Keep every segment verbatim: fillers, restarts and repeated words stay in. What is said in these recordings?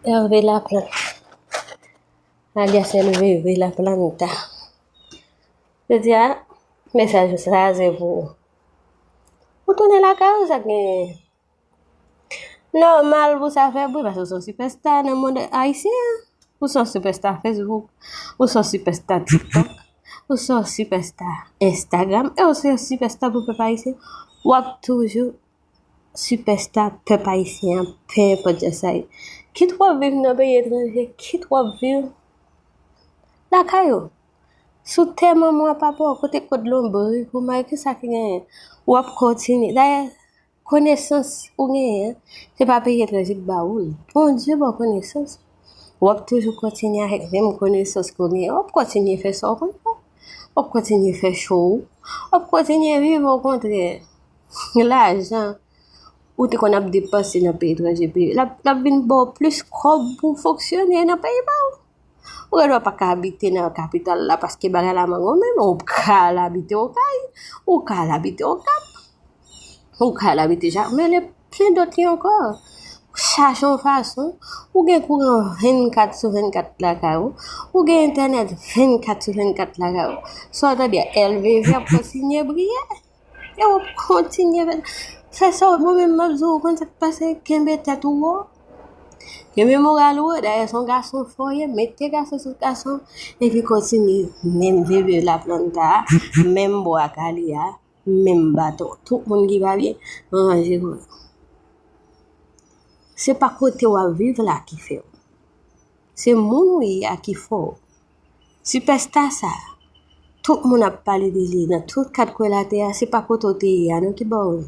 Hervé Laplante, alias Hervé Laplanta. Jodi a, mesaj sa a se pou ou. Ou tounen lakay ou, sa k genyen? Nòmal pou sa fè bri, paske ou se yon sipèsta nan mond ayisyen an. Ou se yon sipèsta Facebook, ou se yon sipèsta TikTok, ou se yon sipèsta Instagram, e ou se yon sipèsta pou pèp ayisyen. W ap toujou sipèsta pèp ayisyen an, pe enpòt jan sa ye. Kit w ap viv nan peyi etranje, kit w ap viv lakay ou, sou tè manman w, papa w, kote kot lonbrik ou, malgre sa ki genyen, w ap kontinye. Dayè, konesans ou genyen an, se pa peyi etranje ki ba ou l. Bondye ba w konesans. W ap toujou kontinye avèk menm konesans ke w genyen. W ap kontinye fè sa w konn fè. W ap kontinye fè cho w. W ap kontinye viv, okontrè. Lajan ou te konn ap depanse nan peyi etranje, peyi, l ap, l ap vin ba w plis kòb pou w fonksyone nan peyi pa w. Ou gen dwa pa ka abite nan kapital la paske bagay la manke w, men ou ka al abite Okay, ou ka al abite Okap, ou ka al abite Jakmèl, e plen dòt li ankò. Chache yon fason, ou gen kouran vennkat sou vennkat lakay ou, ou gen entènèt vennkat sou vennkat lakay ou. Sa w tande a, L V V ap kontinye briye. E w ap kontinye fè, fè sa w, mwen menm m ap di w, ou konn sa k pase, kenbe tèt ou wo. Kenbe moral ou wo, dayè se yon gason fò w ye, mete gason sou gason, epi kontinye, menm Hervé Laplanta, menm bwa kale a, menm baton. Tout moun ki pa byen, ranje kò yo. Se pa kote w ap viv la ki fè w. Se moun ou ye a ki fè w. Sipèsta sa, tout moun ap pale de li nan tout kat kwen latè a, se pa kote w te ye a non ki ba w.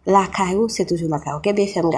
Lakay ou, se toujou lakay ou. Kenbe fèm,